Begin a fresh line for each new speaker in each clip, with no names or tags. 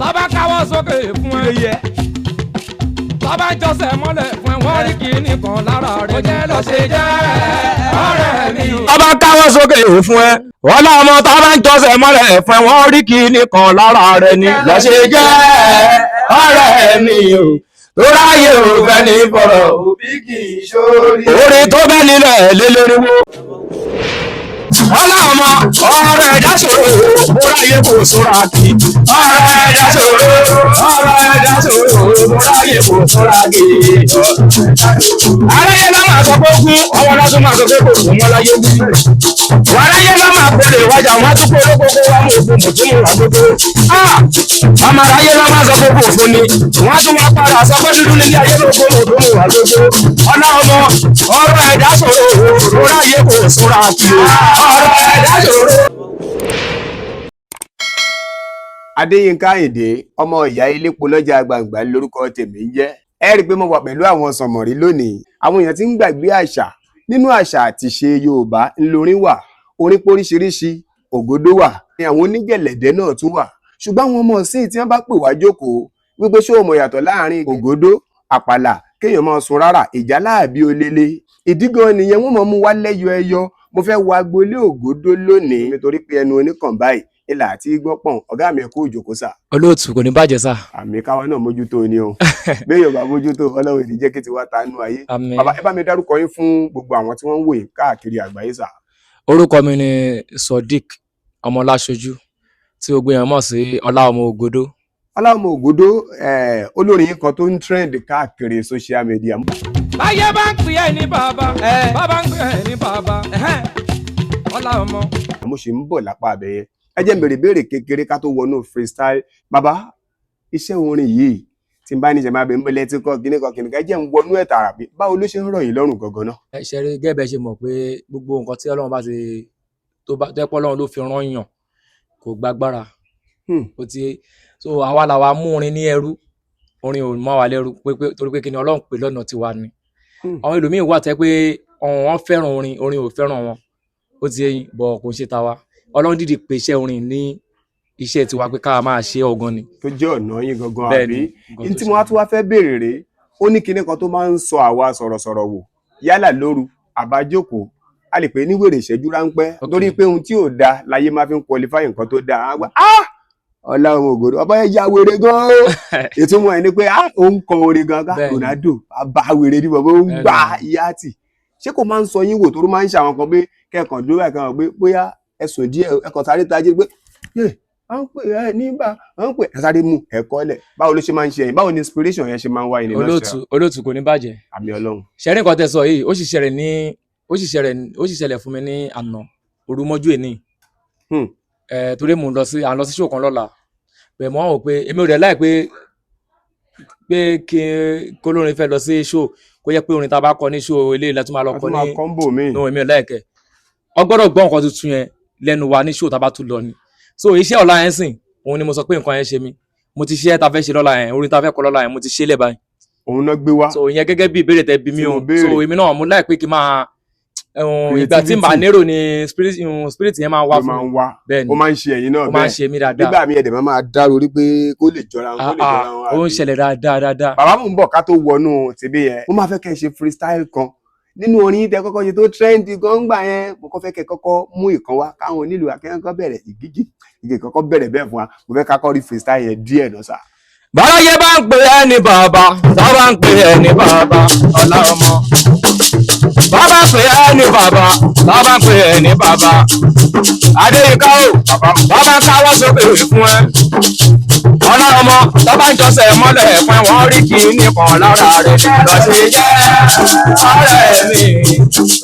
Tọ́ba káwọ́ sókè fún ẹ.
Yẹ.
Tọ́ba jọsẹ̀ mọ́lẹ̀ fún ẹ, wọ́n rí kíní kan lára rẹ̀. Ó jẹ́ lọ ṣe jẹ́ ọ̀rẹ́ mi.
Tọ́ba káwọ́ sókè fún ẹ, wọ́n láwọn tọ́ba ń jọ́sẹ̀ mọ́lẹ̀ fún ẹ, wọ́n rí kíní kan lára rẹ̀ ni. Lọ́sẹ̀ jẹ́ ọ̀rẹ́ mi o, tó ráyè ò fẹ́ ní fọ̀rọ̀.
Òbí kì í ṣórí.
Orin tó bẹ́ nílẹ̀ lélẹ́rìwó. Wọ́n láwọn ọmọ ọ̀rọ̀ ẹ̀dá ṣòro, mo ráyè kò sóra kì. Ọ̀rọ̀ ẹ̀dá ṣòro, ọ̀rọ̀ ẹ̀dá ṣòro, mo ráyè kò sóra kì. Aráyé ló máa sọ pé kú, ọwọ́ lásán máa sọ pé kò kú mọ́ láyé wí. Wàráyé ló máa kólé wájà, wọ́n á tún kó olókókó wá mú òkú mùtúmù wá gbogbo. Ọmọ aráyé ló máa sọ pé kò fún ni, wọ́n á tún máa padà sọ pé dúdú nílé ayé ló kó mùtúmù wá gbogbo. Ọlá ọmọ ọ̀rọ̀ ẹ̀dá ṣòro, mo ráyè kò sóra kì. Ọ̀rọ̀ ẹ̀dá ṣòro.
Adéyínká Àyìndé, ọmọ ìyá ilépo lọ́jà gbàǹgbà lórúkọ tèmi ń jẹ́. Ẹ rí i pé mo wà pẹ̀lú àwọn sọ̀mọ̀rí lónìí. Àwọn èèyàn ti ń gbàgbé àṣà. Nínú àṣà àti ìṣe Yorùbá ńlorin wà, orin póríṣiríṣi, ògódó wà, ní àwọn onígẹ̀lẹ̀dẹ́ náà tún wà. Ṣùgbọ́n àwọn ọmọ ìsìn tí wọ́n bá pè wá jókòó wípé ṣé o mọ̀ yàtọ̀ láàrin ògódó, àpàlà, kéèyàn máa sun rárá, ìjálá àbí olele. Ìdí gan nìyẹn wọ́n máa mú wá lẹ́yọ ẹyọ. Mo fẹ́ wọ agboolé ògódó lónìí nítorí pé ẹnu oníkàn báyìí ilà àti gbọ́pọ̀n. Ọ̀gá mi, ẹ kú ìjókòó sà.
Olóòtú, kò ní bàjẹ́ sà.
Àmì káwa náà mójútó ni o. Béèyàn bá mójútó, Ọlọ́run ìdí jẹ́ kí tiwa ta nú ayé.
Àmín.
Bàbá, ẹ bá mi dárúkọ yín fún gbogbo àwọn tí wọ́n ń wò yín káàkiri àgbáyé sà.
Orúkọ mi ni Sodiq Ọmọláṣojú, tí gbogbo èèyàn mọ̀ sí Ọlá Ọmọ Ògodó.
Ọlá Ọmọ Ògodó, olórin yín kan tó ń trend káàkiri social media.
Báyé bá ń pè é ní bàbá, bàbá ń pè é ní bàbá, Ọlá Ọmọ.
Mo sì ń bọ̀ lápá abẹ yẹn. Ẹ jẹ́ n béèrè béèrè kékeré ká tó wọnú freestyle. Bàbá, iṣẹ́ orin yìí tí n bá ní ìṣẹ̀máa bẹ̀ ń bẹ̀lẹ̀ tí kọ́ kíní kan kíní kan, ẹ jẹ́ ń wọnú ẹ̀ tààrà bí báwo ló ṣe ń rọ̀ yín lọ́rùn gangan náà?
Ẹ ṣe rí, gẹ́gẹ́ bẹ́ẹ̀ ṣe mọ̀ pé gbogbo nǹkan tí Ọlọ́run bá ti tó bá tẹ́ pọ́, Ọlọ́run ló fi rán yàn, kò gbàgbára. Ó ti so àwa làwa mú orin ní ẹrú, orin ò mọ́ wa lẹ́rú pé torí pé kí ni Ọlọ́run pè lọ́nà tiwa ni. Àwọn ẹlòmíín wà tẹ́ pé wọ́n fẹ́ràn orin, orin ò fẹ́ràn wọn. Ó ti yé yín, bọ̀ kò ń ṣe tàwa. Ọlọ́run dìdì pè iṣẹ́ orin ní iṣẹ́ tiwa pé ká máa ṣe ọ̀gan ni.
Tó jẹ́ ọ̀nà yín gangan.
Bẹ́ẹ̀
àbí
ni, nǹkan
n
tó
tí
ṣe
mo wá tún wá fẹ́ béèrè rèé, ó ní kinní kan tó máa ń sọ àwa sọ̀rọ̀sọ̀rọ̀ wò, yálà lóru àbájókòó, a lè pè é ní wèrè ìṣẹ́jú ráńpẹ́, torí pé ohun tí ò da láyé máa fi ń qualify nǹkan tó da. Á gbà, ah, Ọlá Ọmọ Ògodó, ọba yẹn ya wèrè gan-an. Ìtumọ̀ ẹ̀ ni pé ah, ó ń kọ orin gan ká. Ronaldo bá wèrè ní bàbá ó ń gbá yáàtì. Ṣé kò máa ń sọ yín wò tó máa ń ṣe àwọn kan pé kẹ́ẹ̀kan dúró báyìí kan pé bóyá ẹ̀sùn díẹ̀, ẹ̀kan sáré tají pé yé à ń pè ẹ nígbà à ń pè ẹ, sáré mú ẹ̀kọ́ lẹ̀? Báwo ló ṣe máa ń ṣe ẹ̀yìn? Báwo ni inspiration yẹn ṣe máa ń wáyé nínú?
Olóòtú, olóòtú, kò ní bàjẹ́.
Àmì Ọlọ́run.
Ṣẹ́rí, nǹkan tẹ́ sọ yìí, ó sì ṣẹlẹ̀ ní ó sì ṣẹlẹ̀ ó sì ṣẹlẹ̀ fún mi ní àná òru mọ́jú èní. Ẹ torí mò ń lọ sí à ń lọ sí show kan lọ́la bẹ́ẹ̀, mo wá wò pé èmi ò rẹ̀ láì pé kí kólórin fẹ́ lọ sí show, kó jẹ́ pé orin tá a bá kọ ní show eléyìí la tún máa lọ
A
kọ
tún máa
ní
combo míì.
No, èmi ò láìkẹ́. Ọ gbọ́dọ̀ gbọ́ nǹkan tuntun yẹn lẹ́nu wa ní show tá a bá tún lọ ni. So iṣẹ́ ọ̀la yẹn sìn, òun ni mo sọ pé nǹkan yẹn ṣe mí. Mo ti ṣe é ta fẹ́ ṣe lọ́la yẹn, orin ta fẹ́ kọ lọ́la yẹn, mo ti ṣe é lẹ̀ báyìí.
Òun náà gbé wá.
So ìyẹn gẹ́gẹ́ bí ìbéèrè tẹ́ bí mi
Tí
o.
mo béèrè.
So èmi náà mo láì pé kí n máa ìgbà tí màá
Creativity.
nérò ni spirit yẹn máa wá
Ló
fún
máa
mi.
ń wá.
Bẹ́ẹ̀ ni.
Ó máa ń ṣe ẹ̀yin náà.
Ó máa ń
Bẹ́ẹ̀
ṣe mí dáadáa.
nígbà míì ẹ̀dẹ̀ máa máa dá orí pé kó lè jọra wọn, kó lè jọra wọn.
Ó ń
Àbí?
ṣẹlẹ̀ dáadáa dáadáa.
Bàbá, mò ń bọ̀. Ká tó wọnú tìbí yẹn, mo máa fẹ́ kẹ́ ẹ ṣe freestyle kan nínú orin tẹ kọ́kọ́ ṣe tó trend gan gbà yẹn. Mo kọ́ fẹ́ kẹ́ kọ́kọ́ mú ìkan wá káwọn onílù akẹ́kọ̀ọ́ bẹ̀rẹ̀ ìgígí ìgè kọ́kọ́ bẹ̀rẹ̀ bẹ́ẹ̀ fún wa. Mo fẹ́ ká kọ́ rí freestyle yẹn díẹ̀ náà sà.
Báráyé bá ń pè ẹ́ ní bàbá, bàbá ń pè ẹ́ ní bàbá, Ọlá Ọmọ. Bàbá pè ẹ́ ní bàbá, bàbá pè ẹ́ ní bàbá. Adéyínká o, bàbá káwọ́ sókè fún ẹ. Ọlá Ọmọ, tọ́ba ń jọ́sẹ̀ mọ́lẹ̀ fún ẹ, wọ́n rí kíní kan lára rẹ̀. Lọ sí jẹ́ ọ̀rẹ́ mi,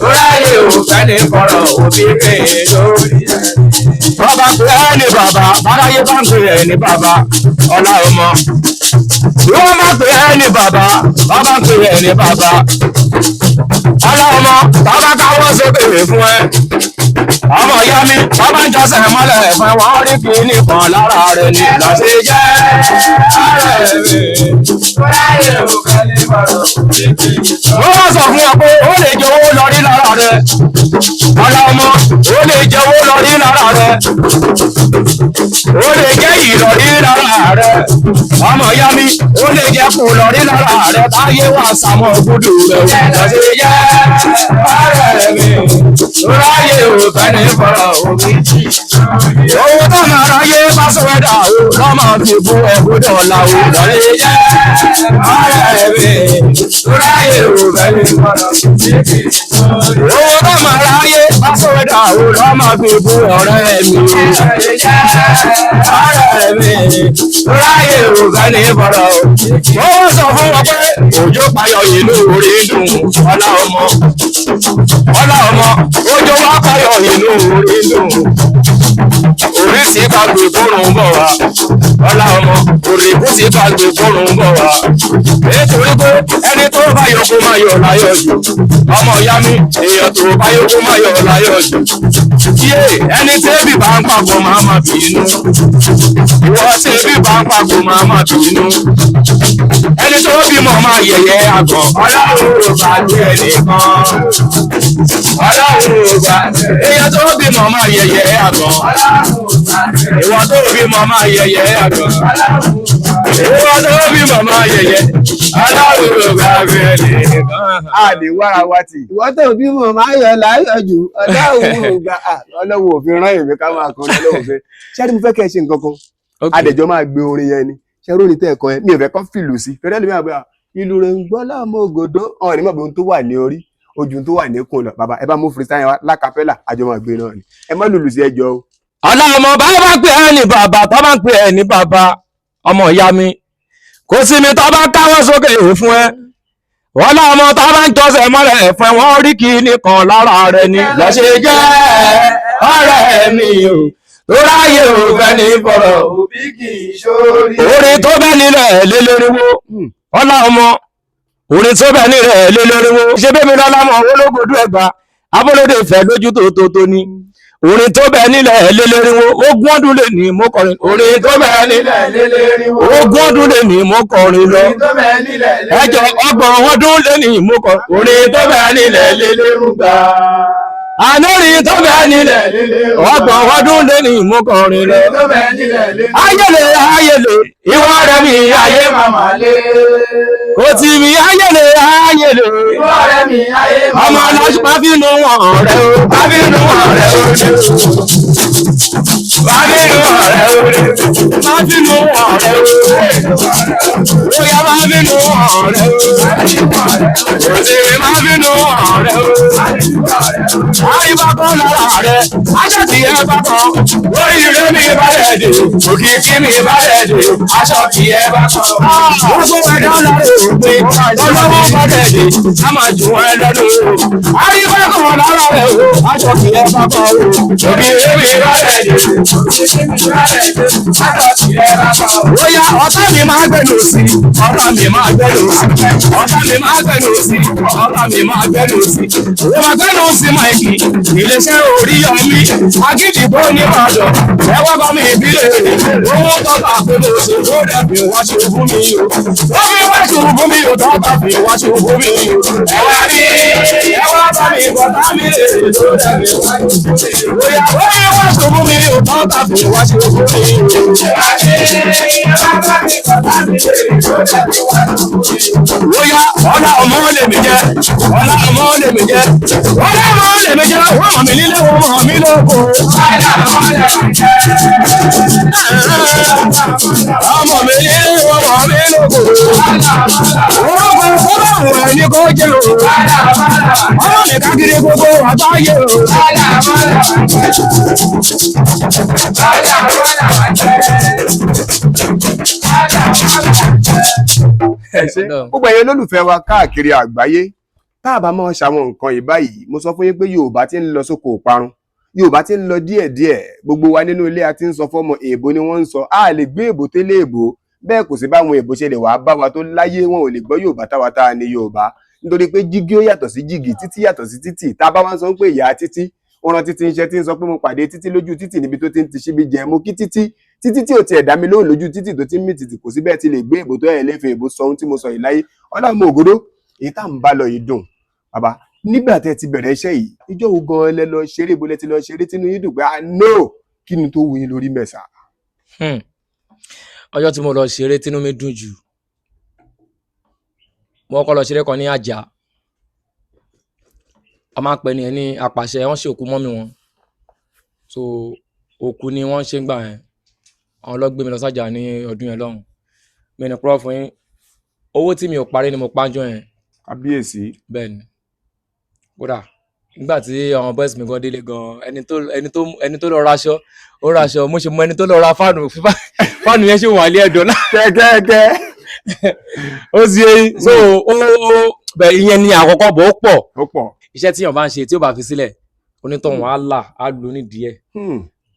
ráyè ò fẹ́ ní kọ̀rọ̀ òbí rẹ̀ lórí ẹ̀. Bàbá pè ẹ́ ní bàbá, báráyé bá ń pè ẹ́ ní bàbá, Ọlá Ọmọ. Bí wọ́n bá pè ẹ́ ní bàbá, bàbá ń pè ẹ́ ní bàbá. Ọlá Ọmọ, bàbá káwọ́ sókè fún ẹ. Ọmọ ìyá mi, bàbá ń jọ́sẹ̀ mọ́lẹ̀ fún ẹ, wọ́n rí kíní kan lára rẹ̀ ní. Lọ sí jẹ́ ọ̀rẹ́ mi, ráyè ò fẹ́ ní. Mo wá sọ fún ọ pé ó lè jẹ owó lọ rí lára rẹ. Ọlá ọmọ, ó lè jẹ owó lọ rí lára rẹ. Ó lè jẹ́ ìrọ̀rí lára rẹ. Ọmọ ìyá mi, ó lè jẹ́ kù lọ́rí lára rẹ. Táyé wà sàmọ́ gbúdù rẹ. Lọ́sẹ̀ jẹ́ ọ̀rẹ́ mi. Ráyè ò fẹ́ ní fọ́rọ̀ òbí. Owó tó máa ráyé bá sọ̀rọ̀ dà o, lọ́ máa fi bú ẹ̀gbọ́dọ̀ ọ̀la o. Lọ́lẹ̀ jẹ́ ọ̀rẹ́ mi. Ráyè ò fẹ́ ní fọ́rọ̀ òbí. Owó tó máa ráyé bá sọ̀rọ̀ dà o, lọ́ máa fi bú ọ̀rẹ́ mi. Lọ́lẹ̀ jẹ́ ọ̀rẹ́ mi. Ráyè ò fẹ́ ní fọ́rọ̀ òbí. Ó sọ fún wọn pé òjò payọ̀ ìlú orí dùn ọlá ọmọ. Ọlá ọmọ, òjò wá payọ̀ ìlú orí dùn. Oríṣi gbàgbé kórun bọ̀ wá. Ọlá ọmọ, òrìkúsí gbàgbé kórun bọ̀ wá. Nítorí pé ẹni tó bá yọ kó máa yọ̀ láyọ̀ jù. Ọmọ ìyá mi, èèyàn tó bá yọ kó máa yọ̀ láyọ̀ jù. Yé ẹni tẹ́bí bá ń papọ̀ máa ma bínú. Ìwọ tẹ́bí bá ń papọ̀ máa ma bínú. Ẹni tó bímọ máa yẹ̀yẹ́ àgàn. Ọlọ́run ò bá jẹ́ nìkan. Ọlọ́run ò bá. Èèyàn tó bímọ máa yẹ̀yẹ́ àgàn. Ìwọ tó bímọ máa yẹ̀yẹ́ àgàn. Ìwọ tó bímọ máa yẹ̀yẹ́. Ọlọ́run ò bá jẹ́ nìkan.
A lè wára wa tì.
Ìwọ tó bímọ máa yọ láyọ̀ jù, Ọlọ́run ò gbà.
Ọlọ́run ò fi rán èmi ká máa kọrin Ọlọ́run fẹ́. Ṣé mo fẹ́ kẹ́ ẹ ṣe nǹkan kan? Adẹ̀jọ́ máa gbé orin yẹn ni. Ṣé róni tẹ́ ẹ̀kọ́ yẹn? Mi ò fẹ́ kọ́ fìlù sí. Fẹ́rẹ́ lómi àgbẹ̀ ìlú rẹ̀ ń gbọ́ láàmú ògòdó. Ọ̀rìn mọ̀ bí ohun tó wà ní orí, ojú tó wà ní kùn lọ. Bàbá ẹ bá mú freestyle wa lákàpẹ́là, àjọ máa gbé náà ni. Ẹ má lùlù sí ẹjọ́ o.
Ọlá ọmọ, bá bá pè ẹ́ ní bàbá, tó bá ń pè ẹ́ ní bàbá, ọmọ ìyá mi, kò sí mi tó bá káwọ́ sókè fún ẹ. Ọlá ọmọ, tó bá ń jọ́sẹ̀ mọ́lẹ̀ fún ẹ, wọ́n rí kí nìkan lára rẹ ni. Lọ́sẹ̀ jẹ́ ọ̀rẹ́ mi o, tó ráyè ò fẹ́ ní fọ̀rọ̀.
Òbí kì í ṣórí.
Orin tó bẹ́ nílẹ̀ lé lóríwó. Ọlá ọmọ, orin tó bẹ́ nílẹ̀ lé lóríwó. Ṣé bẹ́ẹ̀ mi lọ́lá mọ̀ ológodú ẹ̀gbá abólódé ìfẹ́ lójú tó tó tó ní. Orin tó bẹ́ nílẹ̀ lé lóríwó, 20 ọdún lè ní mo kọrin. Orin tó bẹ́ nílẹ̀
lélẹ́rìíwó.
20 ọdún lè ní mo kọrin lọ.
Orin tó bẹ nílẹ̀
Ẹjọ 30 ọdún lè ní mo kọrin. Orin tó bẹ́ nílẹ̀ lé
lélẹ́rúgba.
àlórin tó bẹ́ nílẹ̀ 30 ọdún lè ní mo kọrin lọ.
Orin tó bẹ nílẹ̀ lélẹ́rúgba.
Ayẹlẹ ayẹlẹ ìwọ rẹ mi ayé
Ayé màmá lé.
kò tì mí ayẹlẹ ayẹlẹ.
Ìwọ rẹ mi ayé màmá
Ọmọ
lé.
aláṣọ máa fi nu wọn rẹ o, máa fi nu wọn rẹ o, máa fi nu wọn rẹ o, máa fi nu wọn rẹ o, bóyá máa fi nu wọn rẹ o, kò tì mí máa fi nu wọn rẹ o. Àyíbá kan lára rẹ, aṣọ tí ẹ bá kan, orí rẹ mi balẹ̀ dé, òkìkí mi balẹ̀ dé, aṣọ tí ẹ bá kan. Gbogbo ẹ̀dá lára òpin, ọlọ́wọ́ balẹ̀ dé, a máa jù ẹ lẹ́nu o. Àyíbá kan lára rẹ o, aṣọ tí ẹ bá kan o, òkìkí mi balẹ̀ dé, Bóyá ọ̀tá mi máa gbẹ̀lú sí, ọ̀tá mi máa gbẹ̀lú sí, ọ̀tá mi máa gbẹ̀lú sí, ọ̀tá mi máa gbẹ̀lú sí. Ó máa gbẹ̀lú sí Máìkì, iléeṣẹ́ Oríyọmí, Akídìbò nìbàdàn, ẹ wá bá mi ìbílẹ̀ rẹ̀, owó tọ́ka pé mo ṣe kó dẹ̀ fi wá ṣe fún mi o. Ó fi wá ṣe fún mi o, tọ́ka fi wá ṣe fún mi o. Ẹ wá mi, ẹ wá bá mi bọ̀tá mi lè ló dẹ̀ fi wá ṣe fún mi o. Bóyá ó fi wá ṣe fún mi o, tọ́ka fi wá ṣe fún mi o. Bóyá ọlá ọmọ lèmi jẹ́, ọlá ọmọ lèmi jẹ́, ọlá ọmọ lèmi jẹ́, wọ́n mọ̀ mí nílé, wọ́n mọ̀ mí lóko. Ọmọ mi nílé, wọ́n mọ̀ mí lóko. Orúkọ fọlọ́run ẹ̀ ní kó jẹ́ o. Ọmọ mi káàkiri gbogbo àgbáyé o.
Ẹ ṣé. Gbogbo ẹ̀yin olólùfẹ́ wa káàkiri àgbáyé, tá a bá máa ṣàwọn nǹkan yìí báyìí, mo sọ fún yín pé Yorùbá ti ń lọ sóko ìparun, Yorùbá ti ń lọ díẹ̀díẹ̀. Gbogbo wa nínú ilé a ti ń sọ fọ́mọ èèbó ni wọ́n ń sọ. A lè gbé èèbó tẹ́lẹ̀ èèbó, bẹ́ẹ̀ kò sí báwọn èèbó ṣe lè wàá bá wa tó láyé, wọn ò lè gbọ́ Yorùbá táwa tá a ní Yorùbá, nítorí pé jígí ó yàtọ̀ sí jìgì, títí yàtọ̀ sí títì. Tá a bá wá ń sọ pé ìyá títí ó rán títí iṣẹ́ tí ń sọ pé mo pàdé títí lójú títì níbi tó ti ń ti síbi jẹ, mo kí títí Títí tí ò tiẹ̀ dá mi lóhùn lójú títì tó ti ń mì tìtì, kò sí bẹ́ẹ̀ ti lè gbé ìbò tó ẹ̀ lè fi ìbò sọ ohun tí mo sọ yìí láyé. Ọlá Ọmọ Ògodó, èyí tá à ń bá lọ yìí dùn. Bàbá, nígbà tẹ́ ti bẹ̀rẹ̀ iṣẹ́ yìí, ìjọ́ wo gan lẹ lọ ṣeré? Ibo lẹ ti lọ ṣeré tínú yín dùn pé, ah no, kí ni tó wù yín lórí mẹ́sà?
Ọjọ́ tí mo lọ ṣeré tínú mi dùn jù, mo kọ́kọ́ lọ ṣeré kan ní Àjà. A máa ń pè ní ẹni apàṣẹ, wọ́n ṣe òkú mọ́mì wọn, so òkú ni wọ́n ṣe ń gbà yẹn. Àwọn ló gbé mi lọ sájà ní ọdún yẹn lọ́hùn. Mi ní purọ́ fún yín, owó tí mi ò parí ni mo pa ń jọ yẹn.
Kábíyèsí!
Bẹ́ẹ̀ ni. Kódà nígbà tí àwọn boys mi gan délé gan, ẹni tó lọ raṣọ, ó raṣọ. Mo ṣe mọ ẹni tó lọ ra fan, fan yẹn ṣì wà lé ẹ̀dọ̀ náà.
Kẹ́kẹ́kẹ́.
Ó sì yé. So ó bẹ, ìyẹn ni àkọ́kọ́ bọ̀, ó pọ̀.
Ó pọ̀.
Iṣẹ́ tí èèyàn bá ń ṣe, tí ó bá fi sílẹ̀, onítọ̀hún á là á lu nídìí ẹ̀.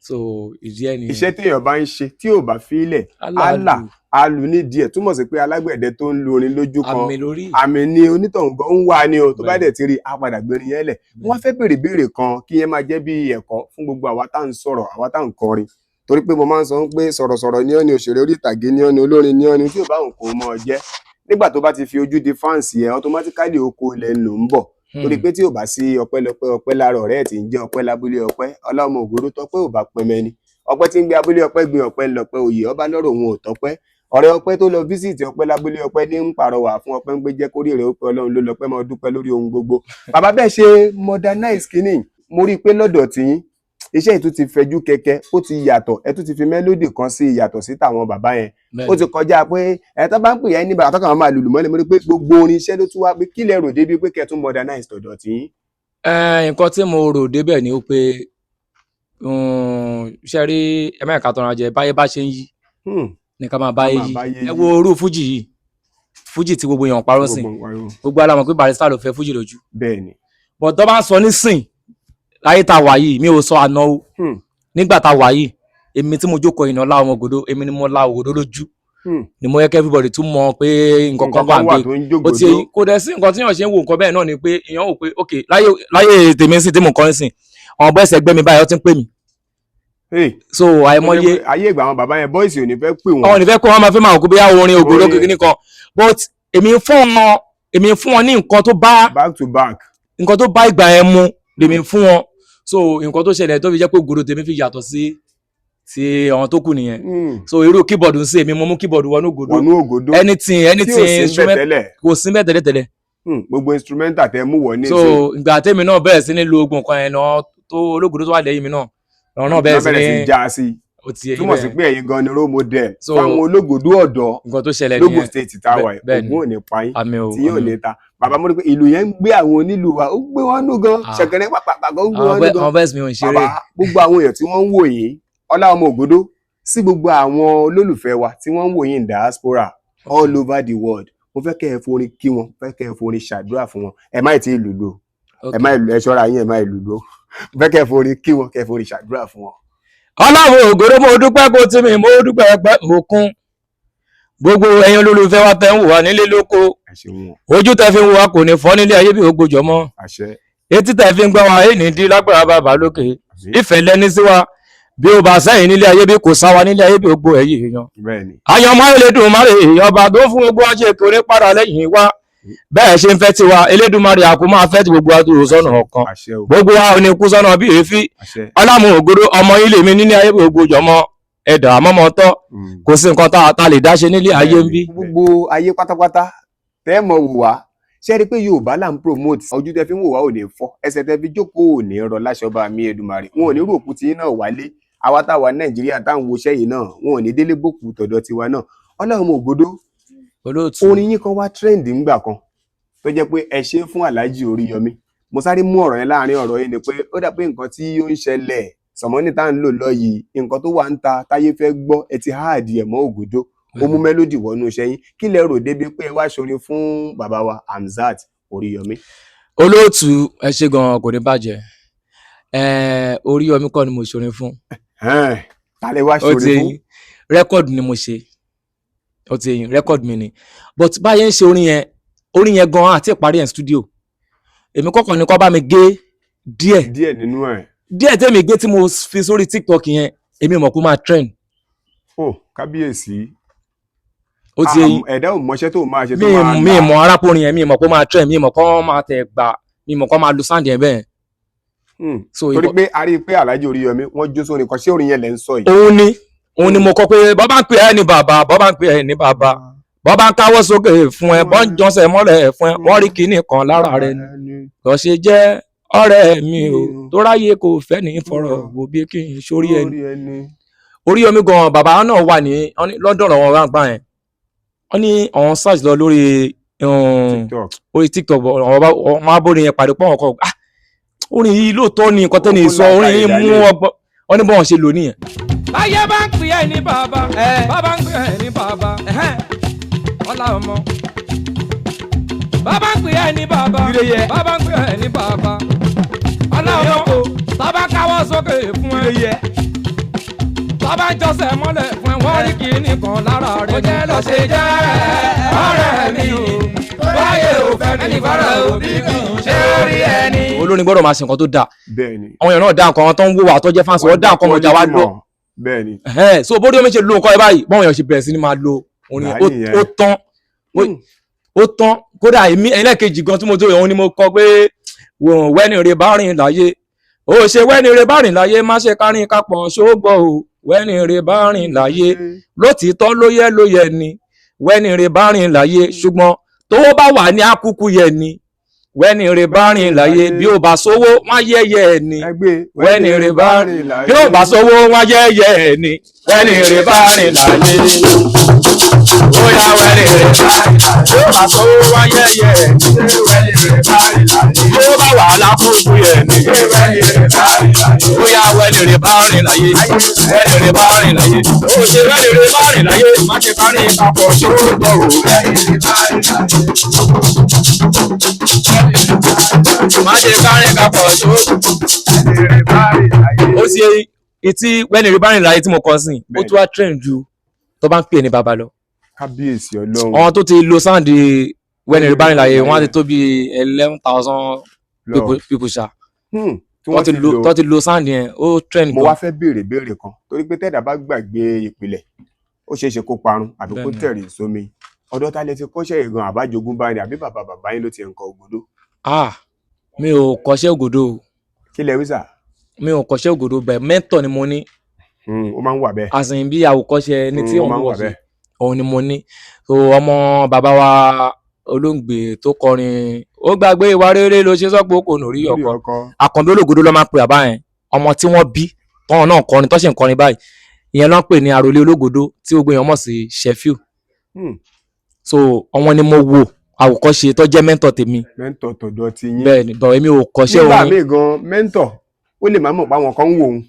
So ìdí ẹ̀ nìyẹn.
Iṣẹ́ téèyàn bá ń ṣe tí ò bá fílẹ̀,
á
á là á lu nídìí ẹ̀, túmọ̀ sí pé alágbẹ̀dẹ tó ń lu orin lójú kan,
àmì lórí.
Àmì ni onítọ̀hún gan ń wá ni o. Tó bá
Bẹ́ẹ̀.
dẹ̀ ti rí i, á padà gbérin yẹn lẹ̀. Wọ́n fẹ́ béèrè béèrè kan kí yẹn máa jẹ́ bí ẹ̀kọ́ fún gbogbo àwa tá à ń sọ̀rọ̀, àwa tá à ń kọrin, torí pé mo máa ń sọ pé sọ̀rọ̀sọ̀rọ̀ ní ọ́ ni, òṣèré orí ìtàgé ní ọ́ ni, olórin ní ọ́ ni, tí ò bá òun kò mọ̀ ọ́ jẹ́. Nígbà tó bá ti fi ojú di fans ẹ̀, automatically oko ilẹ̀ ń lò ń bọ̀, torí pé tí ò bá sí ọpẹ́lọpẹ́ ọpẹ́ lára ọ̀rẹ́ ẹ̀ tí ń jẹ́ ọpẹ́ lábúlé ọpẹ́. Ọlọ́mọ Ògòrò, tọpẹ́ ò bá pẹmẹ ni ọpẹ́ tí ń gbé abúlé ọpẹ́ gbin ọpẹ́ ńlọpẹ́ òye ọba lọ́rọ̀ òun ò tọpẹ́. Ọ̀rẹ́ ọpẹ́ tó lọ visit ọpẹ́ lábúlé ọpẹ́ ní ń pàrọwà fún ọpẹ́ ń gbé jẹ́ kórìí rẹ̀ ó pé Ọlọ́run ló lọ́pẹ́, máa dúpẹ́ lórí ohun gbogbo. Bàbá, bẹ́ẹ̀ ṣe modernize kínní, mo rí i pé lọ́dọ̀ tiyín iṣẹ́ yìí tún ti fẹjú kẹ̀kẹ́, ó ti yàtọ̀. Ẹ tún ti fi melody kan sí ìyàtọ̀ sí tàwọn bàbá yẹn. Ó ti kọjá pé ẹ tó bá ń pè yẹn ní bàbá tó kàn máa lùlù mọ́lẹ̀. Mo rí i pé gbogbo orin iṣẹ́ ló tún wá pé kí lẹ rò débi pé kẹ́ tún modernize tọ̀dọ̀ tiyín?
Nǹkan tí mo rò débẹ̀ ni ó pé, ṣe rí ẹ má ẹ̀ka tọrọ jẹ, báyé bá ṣe ń yí ní ká máa báyé
Ká máa
yí.
báyé
Ẹ
yí.
wo irú fújì yìí, fújì tí gbogbo èèyàn parọ́ sìn.
Gbogbo nǹkan.
Gbogbo alámọ̀ pé Barrister ló fẹ́ fújì lójú.
Bẹ́ẹ̀ ni.
But tó bá ń sọ nísìn láyé tá a wà yìí, mi ò sọ àná o. Nígbà tá a wà yìí, èmi tí mo jókòó iná láwọn Ògòdó, èmi ni mo la Ògòdó lójú, ni mo yẹ kí everybody tún mọ̀ pé nǹkan kan wà
wà
gbé
tó ń
ó ti
jógòdó.
Kò dẹ̀ sí nǹkan tí èèyàn ṣe ń wo nǹkan bẹ́ẹ̀ náà ni pé èèyàn wò pé ok, láyé tèmi sí tí mo kọrin sìn, àwọn boys ẹgbẹ́ mi báyìí, ó ti ń pè mí.
Hey,
So àìmọye.
Ayé ìgbà àwọn bàbá yẹn, boys ò ní fẹ́ pè wọ́n.
Àwọn onífẹ́ kó wọn máa fẹ́ máa wò kó bóyá orin Ògòdó
Orin.
kékeré kan, but èmi fún wọn ní nǹkan tó bá
Back to back.
nǹkan tó bá ìgbà yẹn mu lèmi fún wọn. So nǹkan tó ṣẹlẹ̀ tó fi jẹ́ pé Ògòdó tèmi fi yàtọ̀ sí ti àwọn tó kù nìyẹn. So irú keyboard ń sè, èmi mo mú keyboard wọnú Ògòdó.
Wọnú Ògòdó.
Anything
tí ò
anything
sí ń bẹ̀
instrument
tẹ́lẹ̀.
Kò sí bẹ́ẹ̀ tẹ́lẹ̀tẹ́lẹ̀.
Gbogbo instrumental tẹ mú wọ ní
So ìgbà tèmi náà bẹ̀rẹ̀ sí ní lo ogun nǹkan yẹn náà, tó ológòdó tó wà lẹ́yìn mi náà, àwọn náà bẹ̀rẹ̀ sí
bẹ̀rẹ̀ sí
ní
já sí.
Ó ti yé yín
Túmọ̀ sí
bẹ́ẹ̀.
pé ẹ̀yin gan ni role model
So,
fáwọn ológòdó ọ̀dọ́
nǹkan tó ṣẹlẹ̀
lógùn
nìyẹn.
State táwa yìí.
Bẹ́ẹ̀ ni.
Ògùn ò ní pa yín,
Àmín o.
tí yóò
Àmín o.
lè ta. Bàbá, mo rí pé ìlú yẹn ń gbé àwọn onílù wa, ó gbé wọn nú gan.
Ah.
Ṣẹ̀kẹ̀rẹ̀ pàpàpà ó gbé
Àwọn
wọn nú gan.
Àwọn boys mi ò ń ṣeré.
Bàbá, gbogbo àwọn èèyàn tí wọ́n ń wò yín, Ọlá Ọmọ Ògòdó, sí gbogbo àwọn olólùfẹ́ wa tí wọ́n ń wò yín in diaspora all over the world, mo fẹ́ kẹ́ ẹ forin kí wọn, fẹ́ kẹ́ ẹ forin ṣàdúrà fún wọn. Ẹ má ì tí ì lùlù o. Ẹ má ì lù, ẹ ṣọ́ra yín, ẹ má ì lùlù o. Mo fẹ́ kẹ́ ẹ forin kí wọn, kẹ́ ẹ forin ṣàdúrà fún wọn.
Ọlọ́run Ògòdó, mo dúpẹ́ kó tí mi, mo dúpẹ́ pẹ́ òkun. Gbogbo ẹ̀yin olólùfẹ́ wa tẹ́ ń wò wá nílé lóko,
Ẹ ṣeun.
ojú tẹ́ fi ń wò wá kò ní fọ́ nílé ayé bí ògbójọ́ mọ́.
Àṣẹ.
Etí tẹ́ fi ń gbọ́ wa èyí ní dí lágbára bàbá lókè.
Àmín.
Ìfẹ́ lẹ́ní sí wa bí ó bá sẹ́yìn nílé ayé bí kò sá wa nílé ayé bí ògbó ẹ̀yìn èèyàn.
Bẹ́ẹ̀ ni.
Àyànmọ́ Elédùmarè, ọba tó fún gbogbo wa ṣe kò ní padà lẹ́yìn wa. Bẹ́ẹ̀ ṣe ń fẹ́ tiwa, Elédùmarè àkó máa fẹ́ ti gbogbo wa tó sọ́nà ọ̀kan.
Àṣẹ o.
Gbogbo wa ò ní kú sọ́nà bí èéfín.
Àṣẹ.
Ọlámù Ògòdó, ọmọ ilé mi nílé ayé bí ògbójọ́ mọ́ ẹ̀dà àmọ́mọ́ tọ́. Kò sí nǹkan tá a lè dá ṣe nílé ayé ń bí.
Gbogbo ayé pátápátá tẹ́ ẹ mọ̀ wò wá, ṣé ẹ rí i pé Yorùbá là ń promote. Ojú tẹ́ fi ń wò wá ò ní fọ́, ẹsẹ̀ tẹ́ fi jókòó ò ní rọ láṣọba mi Èdùmàrè. Wọn ò ní rò òkú tí náà wálé. Àwa tá a wà ní Nàìjíríà tá à ń woṣẹ́ yìí náà, wọn ò ní délé bòkú tọ̀dọ̀ tiwa náà. Ọlọ́run Ògòdó,
Olóòtú.
orin yín kan wá trend ńgbà kan tó jẹ́ pé ẹ ṣe fún Alhaji Oríyọmí. Mo sáré mú ọ̀rọ̀ yẹn láàrin ọ̀rọ̀ yìí ni pé ó dà pé nǹkan tí ó ń ṣẹlẹ̀ sọ̀mọ́nì tá à ń lò lọ yìí, nǹkan tó wà ń ta táyé fẹ́ gbọ́, ẹ ti háàdì ẹ̀ mọ́ Ògòdó, ó mú melody wọnú iṣẹ́ yín. Kí lẹ rò débi pé ẹ wá ṣorin fún bàbá wa Hamzat Oríyọmí?
Olóòtú, ẹ ṣe gan, kò ní bàjẹ́. Oríyọmí kọ́ ni mo ṣorin fún.
Ẹ̀hẹ́n, ta lẹ wá
Ó ti
ṣorin fún?
Yín record ni mo ṣe, ó ti yín, record mi ni. But báyẹn ń ṣe orin yẹn, orin yẹn gan àti ìparí ẹ̀ studio, èmi kọ́kọ́ ni kọ́ bá mi gé díẹ̀.
Díẹ̀ nínú ẹ̀.
Díẹ̀ tẹ́mi gé tí mo fi sórí TikTok yẹn, èmi ò mọ̀ kó máa trend.
Ó kábíyèsí.
Ó ti
Ah, ẹ̀dá ò mọṣẹ́ tó máa ṣe tó
mi
máa
mi
là.
mọ arákùnrin yẹn, mi mọ̀ kó máa trend, mi mọ̀ kó máa tẹ̀ gbà, mi mọ̀ kó máa lu sound yẹn bẹ́ẹ̀. So
Torí pé a rí i pé Alhaji Oríyọmí wọ́n jó sórin kan, ṣé orin yẹn lẹ́ ń sọ yìí?
Òun ni mo kọ pé bọ́ bá ń pè ẹ́ ní bàbá, bọ́ bá ń pè ẹ́ ní bàbá, bọ́ bá ń káwọ́ sókè fún ẹ, bọ́ ń jọ́sẹ̀ mọ́lẹ̀ fún ẹ, wọ́n rí kinní kan lára rẹ ni kò ṣe jẹ́ ọ̀rẹ́ mi o, tó ráyè kò fẹ́ ní fọ̀rọ̀ wò bí kí n sórí ẹni.
Ẹni.
Oríyọmí gan bàbá náà wà ní wọ́n ní London lọ́wọ́ ráńpá yẹn, wọ́n ní àwọn search lọ lórí
TikTok.
orí TikTok, àwọn bá wọn á bórin yẹn pàdé pọ̀, wọn kọ, ah, orin yìí lóòótọ́ ni nǹkan tẹ́ni
Ó
sọ, orin yìí
làákàyè
mú
dání.
ọgbọ́n. Wọ́n ní bọ́n ṣe lò nìyẹn. Báyé bá ń pè ẹ́ ní bàbá, bàbá ń pè ẹ́ ní bàbá, ọlá ọmọ. Bàbá ń pè ẹ́ ní bàbá, bàbá ń pè ẹ́ ní bàbá, ọlá ọmọ. Bàbá káwọ́ sókè fún ẹ, bàbá ń jọ́sẹ̀ mọ́lẹ̀ fún ẹ, wọ́n rí kinní kan lára rẹ̀. Ó jẹ́ lọ ṣe jẹ́ ọ̀rẹ́ mi o, báyé ò fẹ́ ní fara òbí kì í ṣe orí ẹni. Olórin gbọ́dọ̀ máa ṣe nǹkan tó dáa.
Bẹ́ẹ̀ni.
Àwọn èèyàn náà dá nǹkan, àwọn tó ń wò wá tó jẹ́ fans, wọ́n dá nǹkan mọ̀jà wá lọ.
Bẹ́ẹ̀ni.
Ẹ̀hẹ́n, so bóde omi ṣe lo nǹkan ẹ báyìí, báwọn èèyàn ṣe bẹ̀rẹ̀ sí ni máa lo orin yẹn.
Láyé yẹn.
Ó tán, ó tán. Kódà èmi ẹlẹ́ẹ̀kejì gan tí mo tó yẹ, òun ni mo kọ pé wẹ́ni rè bá rìn láyé, ó ṣe wẹ́ni rè bá rìn láyé, má ṣe kárin kápọ̀ ṣógbọ́ o, wẹ́ni rè bá rìn láyé, lótìítọ́ ló yẹ ló yẹ ni wẹ́ni rè bá rìn láyé, ṣùgbọ́n tówó bá wà ní àkúkú yẹ ni wẹ́ni rè bá rìn láyé, bí ó bá sówó wọ́n yẹ̀yẹ́ ẹ̀ ni
Ẹgbẹ́
wẹ́ni rè bá rìn láyé, bí ó bá sówó wọ́n yẹ̀yẹ́ ẹ̀ ni wẹ́ni rè bá rìn láyé, bóyá wẹ́ni rè bá rìn láyé, bí ó bá sówó wọ́n yẹ̀yẹ́ ẹ̀ ni wẹ́ni rè bá rìn láyé, bí ó bá wà lákòókò yẹ ni wẹ́ni rè bá rìn láyé, bóyá wẹ́ni rè bá rìn láyé, wẹ́ni rè bá rìn láyé, ó ṣe wẹ́ni rè bá rìn láyé, má ṣe kárí papọ̀ ṣó gbọ̀ o. Má ṣe kárí papọ̀ ṣó. Ó ṣe etí wẹ́ni rè bá rìn láyé tí mo kọ sí i, ó tún wá trend ju tó bá ń pè ní bàbá lọ.
Kábíyèsí Ọlọ́run.
Àwọn tó ti lo sound wẹ́ni rè bá rìn láyé, wọ́n á ti tó bí 11,000
Lọ.
people ṣá.
Tí
tó
wọ́n
ti lo, tó ti lo sound yẹn, ó trend
Mo
gan.
wá fẹ́ béèrè béèrè kan, torí pé tẹ́dà bá gbàgbé ìpìlẹ̀, ó ṣeé ṣe kó parun àbí kó tẹ̀rì sómi. Ọ̀dọ̀ ta lẹ ti kọ́ṣẹ́ ìgan, àbájogún bá ní, àbí bàbá bàbá yín ló ti ń kọ ògbódó?
Ah, mi ò kọ́ṣẹ́ ògòdó o.
Kí lẹ wí sà?
Mi ò kọ́ṣẹ́ ògòdó bẹ́ẹ̀, mentor ni mo ní.
Ó máa ń wà bẹ́ẹ̀.
As in bí àwòkọ́ṣe ẹni tí
Ó
òun
máa ń
wọ̀
wà
sí
bẹ́ẹ̀.
òun ni mo ní. So ọmọ bàbá wa olóògbé tó kọrin ó gbàgbé ìwà rere ló ṣe sọ́pọ̀ kò nórí
Lórí
ọkọ,
ọkọ.
Àkànbí olóògbé ló máa ń pè bàbá yẹn, ọmọ tí wọ́n bí tọ́wọ́n náà kọrin tó sì ń kọrin báyìí, ìyẹn ló ń pè ní àròlé ológodó tí gbogbo èèyàn mọ̀ sí Sheffield. So ọmọ ni mo wò àwòkọ́ṣe tó jẹ́ mentor tèmi.
Mentor tọ̀dọ̀ ti yín.
Bẹ́ẹ̀ ni, bọ̀ èmi ò kọ́ṣẹ́
Nígbà
orin.
míì gan, mentor ó lè má mọ̀ pé àwọn kan ń wò ó,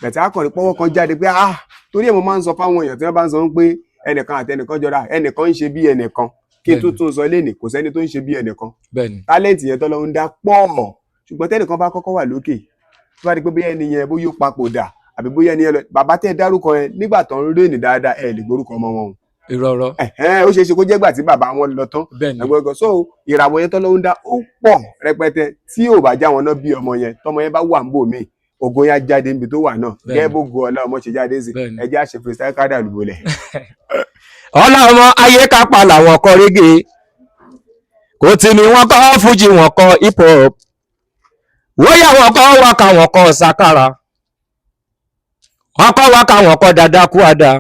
bẹ̀tẹ̀ akọrin pọ́wọ́ kan jáde pé ah, torí ẹ̀ mo máa ń sọ fáwọn èèyàn tí wọ́n bá ń sọ pé ẹnìkan àti ẹnìkan jọra, ẹnìkan ń ṣe bí ẹnìkan, kí n tó tún sọ lénìí, kò sẹ́ni tó ń ṣe bí ẹnìkan. Talent yẹn tọ́lọ́ ń dá pọ̀, ṣùgbọ́n tẹ́nìkan bá kọ́kọ́ wà lókè, tó bá di pé bóyá ẹni yẹn bóyá ó papòdà àbí bóyá ẹni yẹn lọ, bàbá tẹ́ dárúkọ yẹn nígbà tó ń rèèní dáadáa, ẹ lè gbórúkọ ọmọ wọn o.
Irọ́.
Ẹ̀hẹ́n, ó ṣeé ṣe kó jẹ́ gbà tí bàbá wọn lọ tán. Ẹgbẹ́ so ìràwọ̀ yẹn tọ́lọ́ ń dá ó pọ̀ rẹpẹtẹ, tí ò bá já wọn náà bí ọmọ yẹn, tọmọ yẹn bá wà ń bò míì, ògo yẹn á jáde níbi tó wà náà. Gẹ́gẹ́ bó go ọlá ọmọ ṣe jáde sí. Ẹ jẹ́ àṣẹ freestyle kádà lùbọ̀lẹ̀.
Ọlá ọmọ ayé kápá làwọn kọ reggae, kò tí ni wọ́n kọ́ fújì, wọ́n kọ́ hip hop, wóyà wọ́n kọ́ wákà, wọ́n kọ́ sakara, wọ́n kọ́ wákà, wọ́n kọ́ dada kúada.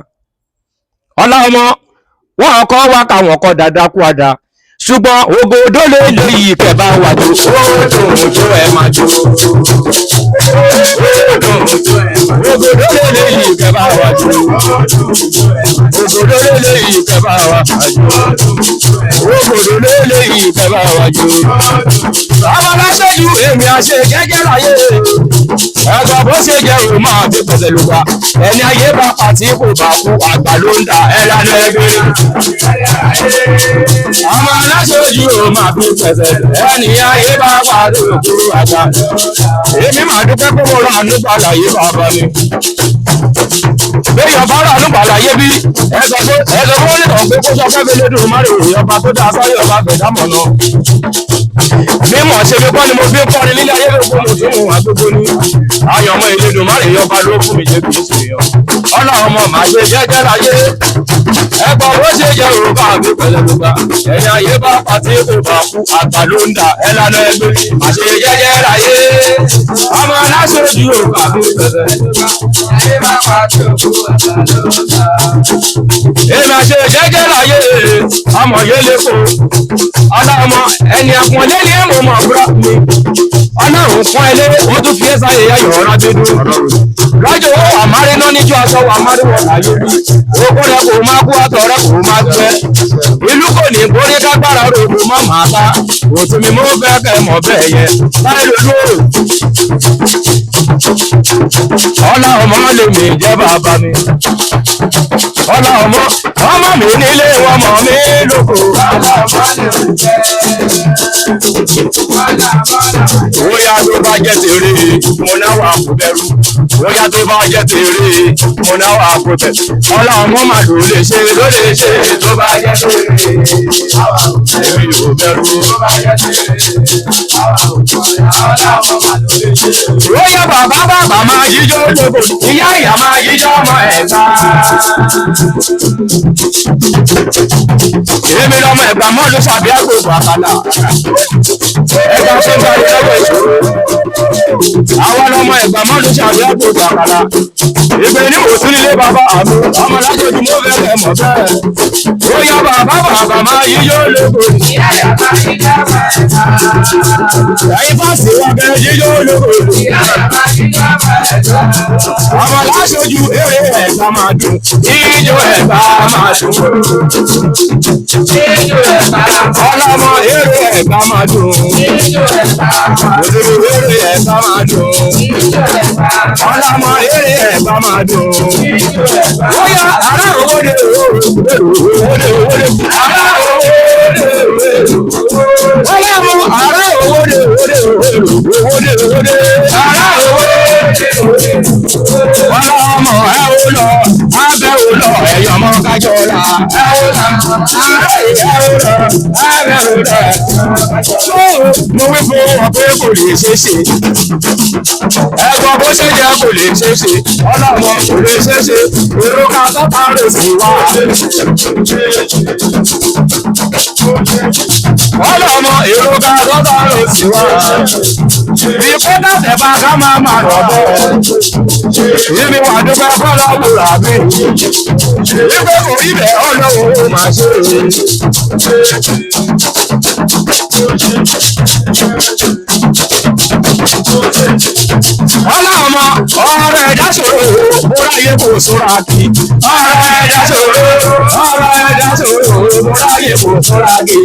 Ọlá ọmọ, wọ́n kọ́ wákà, wọ́n kọ́ dada kúada, ṣùgbọ́n ògòdó lè lè yí kẹba wà jù. Ó dùn ojú ẹ máa jù, ó dùn ojú ẹ máa jù, ògòdó lè lè yí kẹba wà jù, ògòdó lè lè yí kẹba wà jù, ògòdó lè lè yí kẹba wà jù. Bàbá lásẹ̀jù èmi àṣẹ jẹ́jẹ́ láyé, ẹ̀gbọ́n bó ṣe jẹ́ òun máa fi pẹ̀sẹ̀ lù wá, ẹni ayé bá pàtí kò bá kú, àgbà ló ń da ẹ̀ lánàá ẹgbẹ̀rẹ̀. Ọmọ aláṣojú ò máa fi pẹ̀sẹ̀, ẹni ayé bá pàtí kò kú, àgbà. Èmi máa dúpẹ́ pé mo ra àánú padà yé bàbá mi. Béèyàn bá rà àánú padà yé bí ẹ̀sọ̀ pé ẹ̀sọ̀ pé ó lè kàn pé kó sọ fẹ́ fi lédùn má rè òye ọba tó dáa sáyé ọba fẹ̀dámọ̀ náà. Mímọ̀ ṣe mi kọ́ ni mo fi ń kọrin nílé ayé ló kó mo tún mú àgbógbó ní. Ayọ̀ ọmọ ìlédùn má rè yọba ló fún mi jẹ́ kì í ṣe yọ. Ọlá ọmọ màá ṣe jẹ́jẹ́ láyé. Ẹ̀gbọ́n bó ṣe jẹ́ òrùka mi pẹ̀lẹ́ gbogbo. Ẹ̀yin ayé bá pàtí kò bá kú àgbà ló ń dà ẹ̀ lánàá ẹgbẹ́. Màá ṣe jẹ́jẹ́ láyé. Ọmọ aláṣojú òrùka mi pẹ̀lẹ́.
Ayé bá pàtó kú àgbà ló ń dà.
Èmi àṣe jẹ́jẹ́ láyé. Ọmọ yẹn lè kó. Ọlá ọmọ ẹni àpọ̀nlé ni èèmọ̀ mọ̀ búrọ̀ mi. Ọlọ́run fún ẹ lé, ó tún fi ẹ́ sáyé ayọ̀ ọ̀rọ̀ dúdú. Lọ́jọ́ owó àmárí náà níjọ́ aṣọ wà márí wọ̀ láyé bí. Oko rẹ̀ kò máa kú àtọ̀ rẹ̀ kò máa gbẹ. Ìlú kò ní borí kágbára rògbò má máa ta. Òtún mi mú fẹ́ kẹ́ mọ̀ bẹ́ẹ̀ yẹ. Láì lójú òrò. Ọlá ọmọ lè mi jẹ́ bàbá mi. Ọlá ọmọ ọmọ mi nílé wọn mọ̀ mí lóko.
Ọlá ọmọ lè mi jẹ́. Ọlá ọmọ lè mi jẹ́.
Bóyá tó bá jẹ́ tèrè, mo náà wà kó bẹ̀rù. Bóyá tó bá jẹ́ tèrè, mo náà wà kó bẹ̀rù. Ọlá ọmọ mà ló lè ṣe ló lè ṣe tó bá jẹ́ tèrè.
Àwa ò bẹ̀rù.
Èmi ò bẹ̀rù.
Tó bá jẹ́ tèrè, àwa ò bẹ̀rù. Ọlá ọmọ mà ló lè ṣe.
Bóyá bàbá bàbá máa yíjọ́ lóko, ìyá ìyá máa yíjọ́ ọmọ ẹ̀ta. Èmi lọmọ ẹ̀gbà mọ́ ló ṣàbí àgbògbò àkàlà. Ẹ̀gbà tó ń bá ilé ìṣòro. Àwa lọmọ ẹ̀gbà mọ́ ló ṣàbí àgbògbò àkàlà. Ìgbẹ́ ní òsín nílé bàbá àmì ọmọ lájọjú mọ́ fẹ́ kẹ́ mọ̀ bẹ́ẹ̀. Bóyá bàbá bàbá máa yíjọ́ lóko.
Ìyá ìyá máa yíjọ́ ọmọ ẹ̀ta.
Ẹ̀yin fásitì wa bẹ́ẹ̀ yíjọ́ lóko.
Ìyá ìyá máa yíjọ́ ọmọ ẹ̀ta.
Ọmọ láṣojú eré ẹ̀gbá máa dùn. Ijó ẹ̀gbá máa dùn.
Ijó ẹ̀gbá
Ọlọ́mọ eré ẹ̀gbá máa dùn.
Ijó ẹ̀gbá
Òdòdó eré ẹ̀gbá máa dùn.
Ijó ẹ̀gbá
Ọlọ́mọ eré ẹ̀gbá máa dùn.
Ijó ẹ̀gbá
Bóyá ará òwòde òwòde òwòde òwòde ará òwòde òwòde ọlọ́mọ ará òwòde òwòde òwòde òwòde ará òwòde òwòde ọlọ́mọ ẹ ò lọ abẹ́ ò lọ ẹ̀yọ́ ọmọ kájọ la ẹ ò lọ ará ẹ ò lọ abẹ́ ò lọ. Tó mo wí fún wọn pé kò lè ṣeé ṣe ẹ̀gbọ́n bó ṣe jẹ́ kò lè ṣeé ṣe ọlọ́mọ kò lè ṣeé ṣe èrò ká tọ́ta rè sí wa. Ọlọ́mọ èrò ká tọ́ta rè sí wa. Bí kódà tẹ̀bá ká máa máa rọ̀ bọ́. Ibi wà dúpẹ́ fọlọ́wù rà mí. Ìgbé kò rí bẹ́ẹ̀ ọlọ́run ó máa ṣe é. Ọlọ́mọ ọ̀rọ̀ ẹ̀dá ṣòro bóráyé kò sóra kí. Ọ̀rọ̀ ẹ̀dá ṣòro ọ̀rọ̀ ẹ̀dá ṣòro bóráyé kò sóra kí.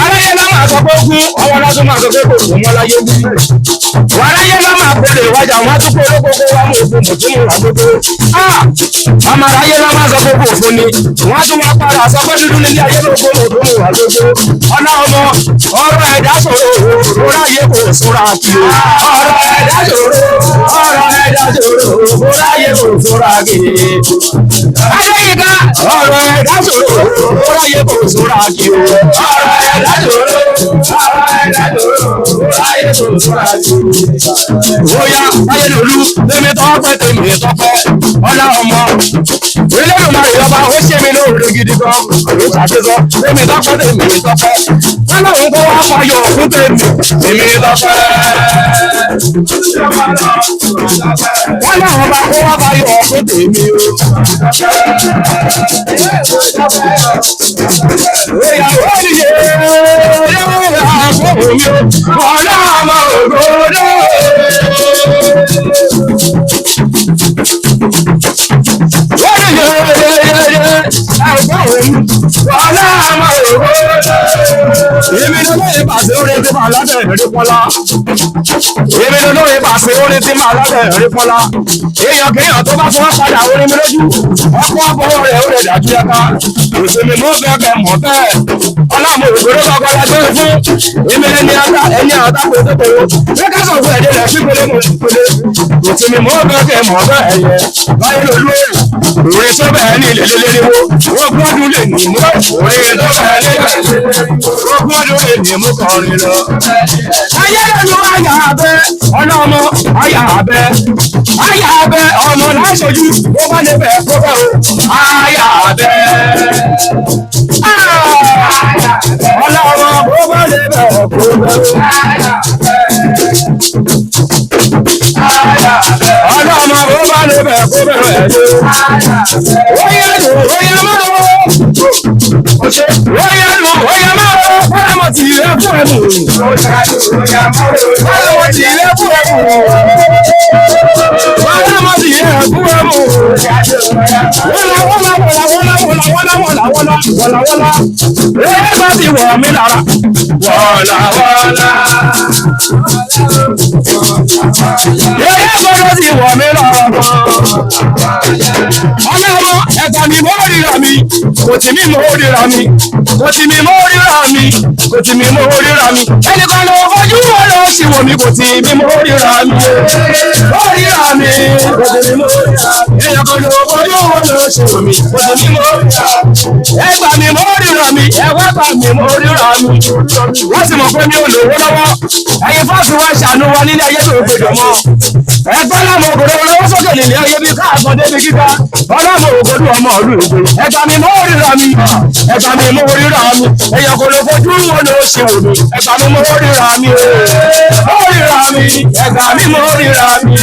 Aráyé ló máa sọ pé ó kú, ọwọ́ lásán máa sọ pé kò kú mọ́ láyé bí. Wàráyé ló máa kó lè wájà wọn á tún kó olókókó wá mú òkú mùtúmù wá gbogbo. Ọmọ aráyé ló máa sọ pé kò fún ni. Wọ́n á tún wá padà sọ pé dúdú nílé ayé ló kó mùtúmù wá gbogbo. Ọlá ọmọ ọ̀rọ̀ ẹ̀dá ṣòro bóráyé kò sóra kí o. Ọ̀rọ̀ ẹ̀dá ṣòro ọ̀rọ̀ ẹ̀dá ṣòro bóráyé kò sóra kí. Adéyínká ọ̀rọ̀ ẹ̀dá ṣòro bóráyé kò sóra kí o. Ọ̀rọ̀ ẹ̀dá ṣòro ọ̀rọ̀ ẹ̀dá ṣòro bóráyé kò sóra kí o. Bóyá Ayélolú tèmi tọ́pẹ́ tèmi tọ́pẹ́ ọlá ọmọ. Elédùmarè ọba ó ṣe mí lóore gidi gan. Ó ṣàṣeyọ tèmi tọ́pẹ́ tèmi tọ́pẹ́. Ọlọ́run kó wá fayọ̀ fún tèmi tèmi tọ́pẹ́. Wọ́n láwọn bá kó wá fayọ̀ fún tèmi o. Ìyàwó nìyẹn àfọwọ́ mi o. Ọlá ọmọ ògbódò. Èmi ló lóye pàṣẹ orin tí màá lábẹ́ ìrírí pọ́nlá. Èmi ló lóye pàṣẹ orin tí màá lábẹ́ ìrírí pọ́nlá. Èèyàn kéèyàn tó bá fọwọ́ padà orin mi lójú. Ọkọ̀ àbọ̀wọ̀ rẹ̀ ó lè dájú ẹ̀ka. Òṣèlú mú fẹ́ kẹ́ mọ̀ bẹ́ẹ̀. Ọlámù òṣèré kọ́kọ́ la gbé fún. Èmi lẹ́ni ata ẹni àtà kò tó kòrò. Lẹ́kẹ́ sọ̀rọ̀ ẹ̀dẹ̀ rẹ̀ pípele mọ̀ pípele. Òṣèlú mú fẹ́ kẹ́ mọ̀ bẹ́ẹ̀ yẹ. Báyìí lolú èrò. Òwe tó bẹ̀ẹ́ ní ilé lélẹ́rìwó. Wọ́n gbọ́dún lè ní mú. Òwe tó bẹ̀ẹ́ ní ilé lélẹ́rìwó. Wọ́n Mọ́dúnrún ni mo kọrin lọ. Ayé lẹ́nu àyà abẹ́ ọlọ́mọ àyà abẹ́ àyà abẹ́ ọmọ láṣojú bó bá lè bẹ̀ kó bẹ̀ o àyà abẹ́. Ọlọ́mọ bó bá lè bẹ̀ kó bẹ̀ o. Ọlọ́mọ bó bá lè bẹ̀ kó bẹ̀ o. Oyè lù oyè máa wọ. Oyè lù oyè máa wọ. Fọ́nàmọ̀ tì í rẹ̀ fún ẹ̀mú. Fọ́nàmọ̀ tì í rẹ̀ fún ẹ̀mú. Fọ́nàmọ̀ tì í rẹ̀ fún ẹ̀mú. Wọ́lá wọ́lá wọ́lá wọ́lá wọ́lá wọ́lá wọ́lá wọ́lá wọ́lá. Eré bá ti wọ̀ mí lára. Wọ́lá wọ́lá. Eré gbọ́dọ̀ ti wọ̀ mí lára ọlọ́mọ ẹ̀gbà mi mọ́ ríra mi kò tì mí mọ́ ríra mi kò tì mí mọ́ ríra mi kò tì mí mọ́ ríra mi ẹnìkan ló fojú wọn lọ sí wò mí kò tì mí mọ́ ríra mi mọ́ ríra mi kò tì mí mọ́ ríra mi ẹnìkan ló fojú wọn lọ sí wò mí kò tì mí mọ́ ríra mi ẹgbà mi mọ́ ríra mi ẹwà gbà mí mọ́ ríra mi wọ́n sì mọ̀ pé mi ò lówó lọ́wọ́ ẹ̀yin fọ́ọ̀sì wa ṣàánú wa nílé ayé tó gbèdọ̀ mọ́ ẹgbẹ́ láwọn ògòdó lọ́wọ́ sókè nílé ayé bí káàkiri débi gíga ọlọ́mọ ògòdó ọmọ ìlú èkó ẹgbà mi mọ́ ríra mi ẹgbà mi mọ́ ríra mi ẹ̀yàn kò lè fojú wọn ló ṣe wò mí ẹgbà mi mọ́ ríra mi mọ́ ríra mi ẹgbà mi mọ́ ríra mi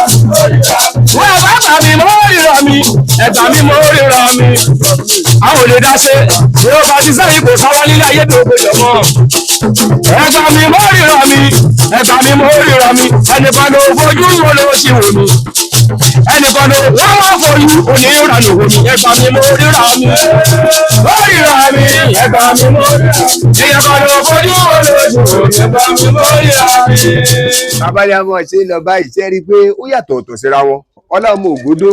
wọ́n ẹgbà gbà mi mọ́ ríra mi ẹgbà mi mọ́ ríra mi àwọn ò lè dá ṣe yóò bá ti sẹ́yìn kò sáwá nílé ayé tó gbèdọ̀ mọ́ ẹgbà mi mọ́ ríra mi ẹgbà mi mọ́ ríra mi ẹnìkan ló fojú wọn ló ṣe wò mí ẹnìkan ló wọ́n máa fojú onírànù wò mí ẹgbà mi mọ́ ríra mi mọ́ ríra mi ẹgbà mi mọ́ ríra mi ẹnìkan ló fojú wọn ló ṣe wò mí ẹgbà mi mọ́ ríra mi.
Abáyá mọ̀ ṣe ń lọ báyìí ṣe rí i pé ó yàtọ̀ ọ̀tọ̀ síra wọn. Ọlọ́mọ Ògòdó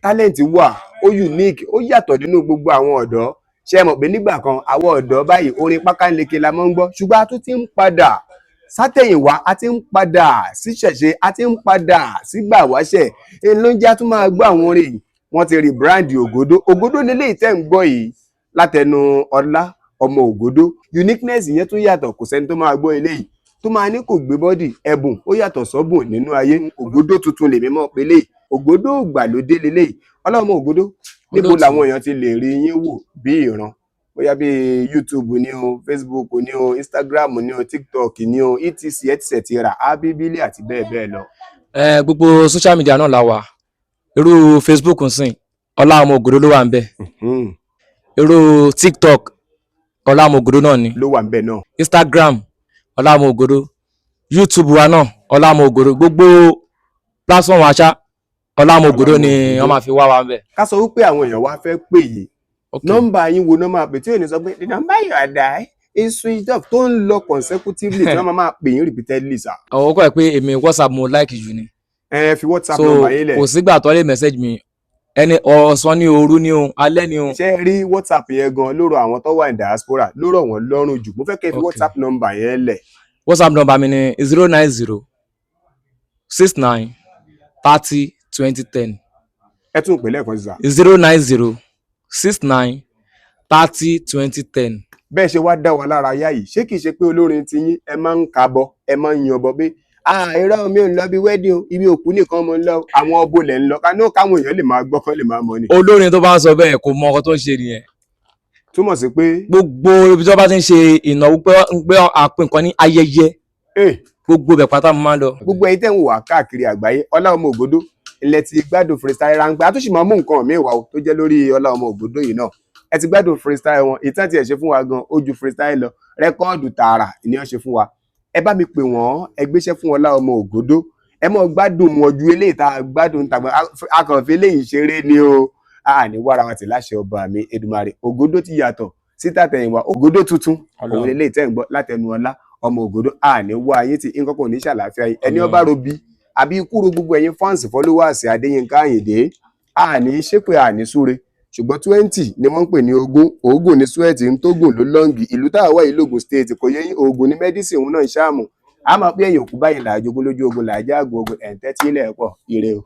tálẹ̀ǹtì wà, ó unique, ó yàtọ̀ nínú gbogbo àwọn ọ̀dọ́. Ṣé ẹ mọ̀ pé nígbà kan àwọn ọ̀dọ́ báyìí orin pákáleke la máa ń gbọ́, ṣùgbọ́n a tún ti ń padà sátẹ̀yìnwá, a ti ń padà síṣẹ̀ṣe, a ti ń padà sígbà wáṣẹ̀. Èyí ló ń jẹ́ a tún máa gbọ́ àwọn orin yìí. Wọ́n ti rebrand Ògòdó. Ògòdó leléyìí tẹ́ ń gbọ́ yìí látẹnu Ọlá ọmọ Ògòdó. Uniqueness yẹn tún yàtọ̀, kò sẹ́ni tó máa gbọ́ eléyìí tó máa ní kò gbé bọ́dì. Ẹ̀bùn ó yàtọ̀ sọ́bùn nínú ayé. Ògòdó tuntun lèmi mọ̀ pé léyìí, Ògòdó ìgbàlódé leléyìí. Ọlọ́mọ Ògòdó, níbo
Olóòtú.
làwọn èèyàn ti lè rí yín wò bí ìran? Bóyá bí YouTube ni o, Facebook ni o, Instagram ni o, TikTok ni o, etc etc, abibili àti bẹ́ẹ̀ bẹ́ẹ̀ lọ.
Ẹ gbogbo social media náà la wà. Irú Facebook ń sìn, Ọlá ọmọ Ògòdó ló wà ń bẹ̀. Irú TikTok, Ọlá ọmọ Ògòdó náà ni.
Ló wà ńbẹ̀ náà.
Instagram, Ọlá ọmọ Ògòdó. YouTube wa náà, Ọlá ọmọ Ògòdó. Gbogbo platform wa ṣá, Ọlá ọmọ Ògòdó ni wọ́n máa fi wá wa ń bẹ̀.
Ká sọ wípé àwọn èèyàn wá fẹ́ pè yìí, nọ́mbà yín wo náà máa pè tí ò ní sọ pé the number you are dial is switched off, tó ń lọ consecutively, tí wọ́n máa máa pè yín repeatedly sà?
Ọ̀wọ́ kọ́ ẹ̀ pé èmi WhatsApp mo like jù ni.
Ẹ fi WhatsApp
So
nọ́mbà yín lẹ̀.
kò sígbà tó lè message mi, ẹni ọ̀sán ní òru ní o, alẹ́ ní o.
Ṣé ẹ rí WhatsApp yẹn gan lóró àwọn tó wà ní diaspora ló rọ̀ wọ́n lọ́rùn jù. Mo fẹ́ kẹ́ ẹ fi WhatsApp nọ́mbà yẹn lẹ̀.
WhatsApp number mi ni 09069302010.
Ẹ tún pè lẹ́ẹ̀kan sí sà.
09069302010.
Bẹ́ẹ̀ ṣe wá dá wa lára yá yìí, ṣé kìí ṣe pé olórin ti yín ẹ máa ń kabọ, ẹ máa ń yanbọ pé ah, irọ́, mi ò ń lọ bí wedding o, ibi òkú nìkan mo ń lọ, àwọn ọbọ lẹ̀ ń lọ ká náà káwọn èèyàn lè máa gbọ́ kán lè máa mọ̀ ni?
Olórin tó bá ń sọ bẹ́ẹ̀ kò mọ ọkọ tó ń ṣe nìyẹn.
Túmọ̀ sí pé
Gbogbo ibi tí wọ́n bá ti ń ṣe ìnáwó pé pé àpè nǹkan ní ayẹyẹ, gbogbo ibẹ̀ pátá mo máa ń lọ.
Gbogbo ẹ̀yin tẹ́ ń wò wá káàkiri àgbáyé, Ọlá ọmọ Ògòdó ilẹ̀ ti gbádùn freestyle ráńpẹ́. A tún sì máa mú nǹkan míì wá o tó jẹ́ lórí Ọlá ọmọ Ògòdó yìí náà. Ẹ ti gbádùn freestyle wọn. Ìtàn tí ẹ ṣe fún wa gan ó ju freestyle lọ, record tààrà ni wọ́n ṣe fún wa. Ẹ bá mi pè wọ́n, ẹ gbéṣẹ́ fún Ọlá ọmọ Ògòdó, ẹ mọ̀ gbádùn wọn ju eléyìí tá a gbádùn tàgbà. Akànfẹ́ eléyìí ṣeré ni o, a ní wàrà wa ti láṣẹ ọba mi Èdùmàrè. Ògòdó ti yàtọ̀ síta tẹ̀yìnwá, Ògòdó tuntun òun eléyìí tẹ̀ ń gbọ́ látẹnu Ọlá ọmọ Ògòdó. A ní wá ayé tí nǹkan kò ní ṣàlàáfíà yìí, ẹni ọba robi àbí ikú ro gbogbo ẹ̀yin fans, followers Adéyínká Àyìndé, a ní ṣépè, a ní súre, ṣùgbọ́n 20 ni wọ́n ń pè ní 20, oògùn ní sweat ń tógùn ló lọ́ǹgì. Ìlú tá a wà yìí lógùn State, kò yẹ yín, oògùn ní medicine òun náà ń ṣáàmù. A máa pé ẹ̀yìn òkú báyìí làájogún lójú ogun làájá àgùn ogun ẹ̀ ń tẹ́tí ilẹ̀ pọ̀ ire o.